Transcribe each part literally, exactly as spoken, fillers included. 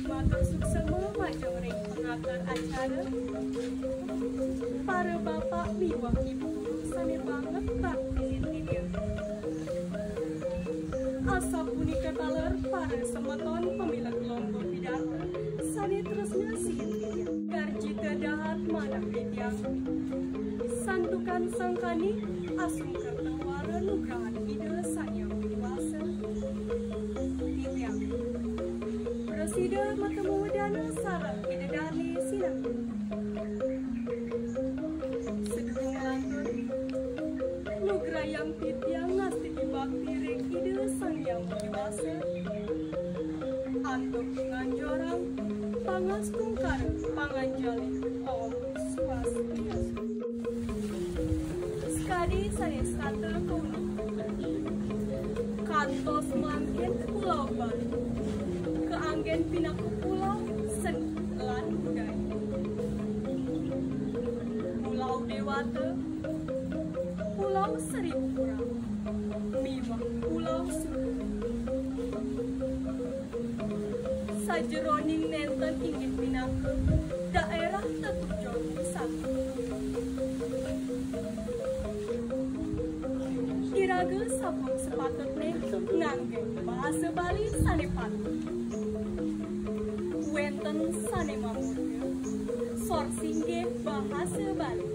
Matur suksema majeng ring pangakar acara. Para bapak miwah ibu guru sane banget bakti ring titiang. Asapunika taler para semeton pamilet lomba pidarta sane tresna sihin titiang. Garjita dahat manah titiang. Santukan sangkani asung kerta wara nugrahan Ida Sang Hyang Widi Wasa. Titiang prasida matemu wedana sareng Ida Dane sinambi. Sadurung lantur, nugrayang titiang ngastiti bakti ring Ida Sang Hyang Widi Wasa. Antuk nganjorang pangastungkara panganjali. Om Swastiastu. Sakadi sane setata kauningayang, kantos mangkin Pulau Bali kaanggen pinaka pulau seni lan budaya. Pulau Dewata, Pulau Seribu Pura, miwah Pulau Suku. Sajeroning nenten inggih pinaka daerah tetujon wisata. Iraga sampun sepatutne ngangge bahasa Bali sane patut. Wenten sane mamurda sor singgih bahasa Bali.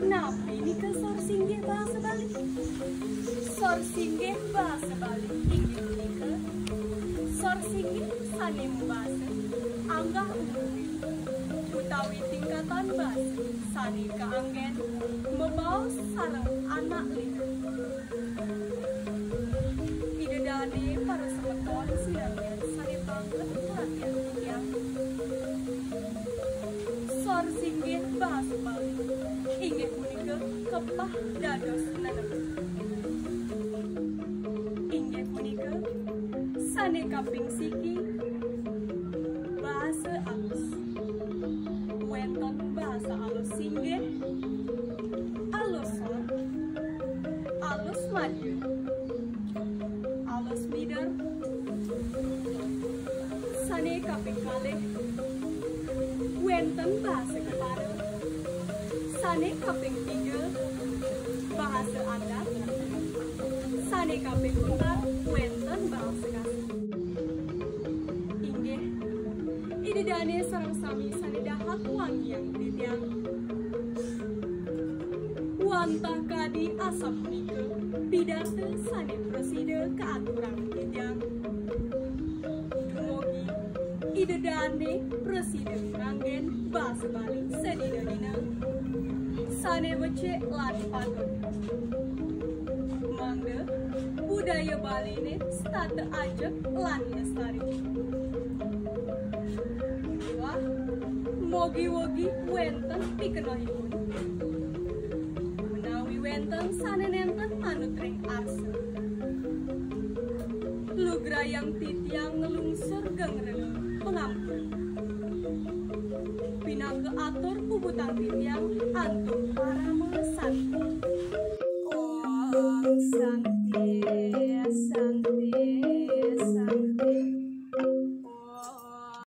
Napi nika sor singgih bahasa Bali? Sor singgih bahasa Bali inggih punika sor singgih sane mabasa anggah umure utawi tingkatan basa sane kaanggen mabaos sareng anak lintang. Ida dane para semeton sinamian sane banget perhatian titiang. Sor singgih bahasa Bali inggih punika kepah dados nenem. Inggih punika sane kaping siki, bahasa alus. Wenten bahasa alus singgih, alus sor, alus madya, alus mider. Sane kaping kalih, wenten bahasa kepara. Sane kaping tiga, bahasa adat. Sane kaping empat, wenten bahasa kasar. Inggih, Ida dane sareng sami sane dahat wangiang titiang. Wantah kadi asapunika pidarta sane prasida kaaturang titiang. Dumugi Ida dane prasida nganggen basa Bali sadina-dina sane becik lan patut. Mangda budaya Baline setata ajeg lan lestari. Wah, mogi-wogi wenten pikenohipun. Menawi wenten sane nenten manut ring arsa, lugrayang titiang nglungsur geng rena pangampura. Pinaka atur puputang titiang antuk parama santi. Om Santi.